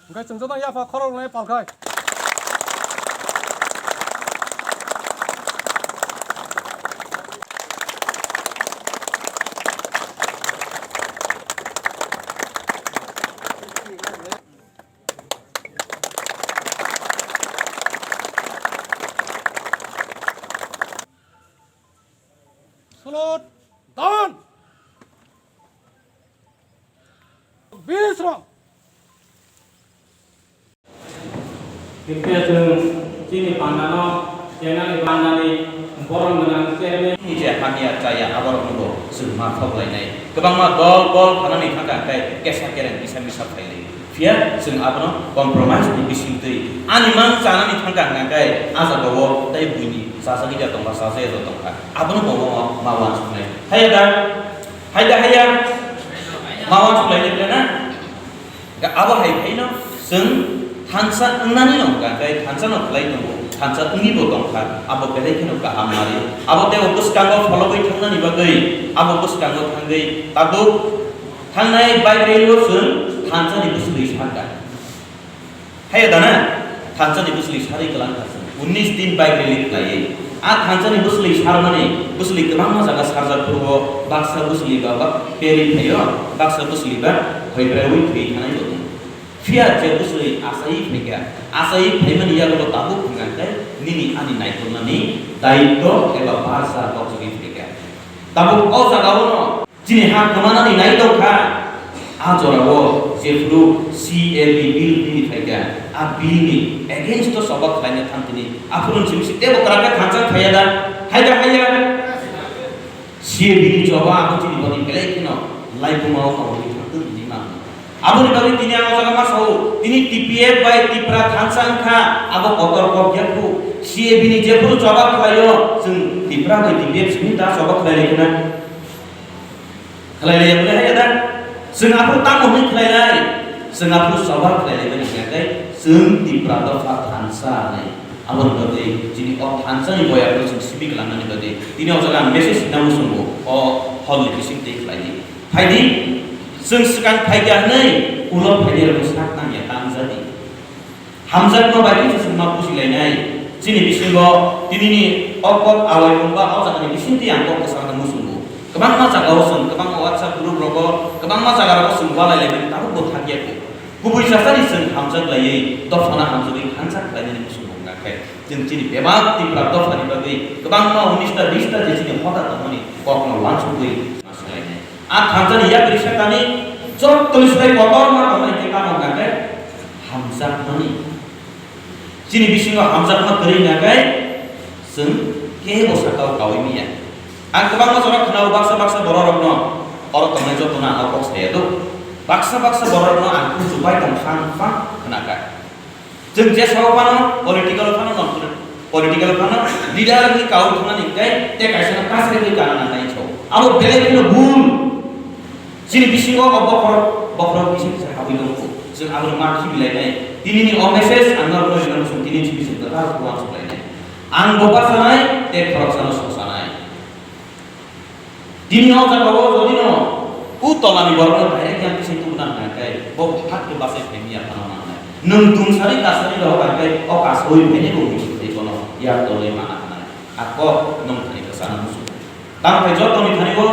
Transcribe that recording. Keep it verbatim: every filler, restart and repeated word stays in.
Hwnkhe chwng jotono yapha khoroknwi palkhai. Salute, dawn! Bisram! Kipya chwng chini pandano, chenani pandani borom gwnang chairman. Ni je hamya chaya aborokno bo chwng ma thok lainai. Kwbangma dol bol phanani thangka khe kesa kereng bisa misa phailai. Phiya chwng abono compromise ni bisingtwi ani mang chanani thangka hwnkha khe a jagao tei buini chajagwi da tongkha, chajagwi da tongkha. Abono bo ma, ma uansuknai. Haiya da? Haida haiya? Ma uansuk lainai bwle na? Ga abo hai phaino chwng thansa wngnani no hwnkha khe thansa no khlai tongo, thansa wngwi bo tongkha. Abo belai kheno kaham nari. Abo tei o bwskango phologwi thangnani bagwi, abo bwskango thangwi tabuk Thangnai bike rally o chwng thansa ni bwswlwi sakha. Haiya da na? Thansa ni bwswlwi sarwi kwlang kha chwng. Unnish din bike rally khlaiwi. A thansa ni bwswlwi sarmani bwswlwi kwbangma jaga sarjak phuru o baksa bwswlwi ba, ba peri phaio, baksa bwswlwi ba hoibraui thwi thanai bo tongo. Phiya je bwswlwi achaiwi phaikha, achaiwi phaimani yagulo tabuk hwnkha khe nini ani naikolnani daitw eba barsa koksogwi phaikha. Tabuk o jagao no Chini ha kwmanani nai tongkha, a jorao jephuru C A B bill bini phaikha, a bill ni against o choba khlaina thang tini, aphuru chini si tebo kwrak khe thansa phaiya da, hai da haiya. C A B ni choba abo chini boni belai kheno laibuma o tongwi thang tini ma. Aboni bagwi tini ang o jaga ma sao, tini T P F bai Tipra thansa wngkha, abo kotor kok yakhu. C A B ni jephuru choba khlaio, chwng Tipra bai T P F simi ta choba khlai lai khna. Khlai lai bole hai da. Chwng aphuru tamo hwnwi khlai lai. Chwng aphuru choba khlai lai bani hwnkha khe chwng Tipra dopha thansa hwnwi. Aboni bagwi chini o thansa ni boya phuru chwng simi kwlangnani bagwi. Tini o jaga ang message hwnna muchungo o hall ni bising twi khlai di. Phai di. Chwng swkang phai kha hwnwi ulo phai di rokno sak nang ya tang ja di. Hamjakma bai khe chwng ma buji lainai. Chini bisingo tinini o kok awai mungba o jagani bisingtwi ang kok kwchangno muchungo. Kwbangma jagao chwng, kwbangma WhatsApp group rogo, kwbangma jaga rogo chwng walai laimani tabuk bo thang ya khe. Kubui chasani chwng hamjak laiwi, dophano hamjagwi thansa khlainani muchungo wngkha khe. Chwng chini bebak Tipra dophani bagwi kwbangma unis ta bis ta je chini hoda tongmani kokno uansukgwi ma swlainai. A thansani yapri sakani jottoni slai kotorma tongmani khe tamo hwnkha khe hamjakmani. Chini bisingo hamjakma kwrwi hwnkha khe chwng kebo sakao kaui manya. Ang kwbangma jora khwnao baksa baksa bororokno, oro tongnai jotono ang o kok saya do. Baksa baksa bororokno ang kunchu bai tong phang phang khwnakha. Chwng je sao phano, political phano, non political phano, leader ni kau thangna ni kai, te kaisa no kasre ni kana na nai chao. Abo belai kheno bul. Chini bisingo o bokhorok, bokhorok bising kisa habwi tongo. Chwng abo ma khibi lai nai. Tini ni o message ang no rwna rwna chwng tini chini chwng kwtal kuwan chwng lai nai. Ang bo bachanai, te khoroksa no sosanai. Tini o jaga o jodi no u tola ni borok no direct yang kisa tubuna hwnkha khe bo phat khe bachai phaimya phano nangnai. Nwng tungsari kasari rok hwnkha khe o kasoi phainai bo muitu thai bono yak tolwi mana hwnai. A kok nwng thani bwsano muchungo. Tamo khe joto ni thani bo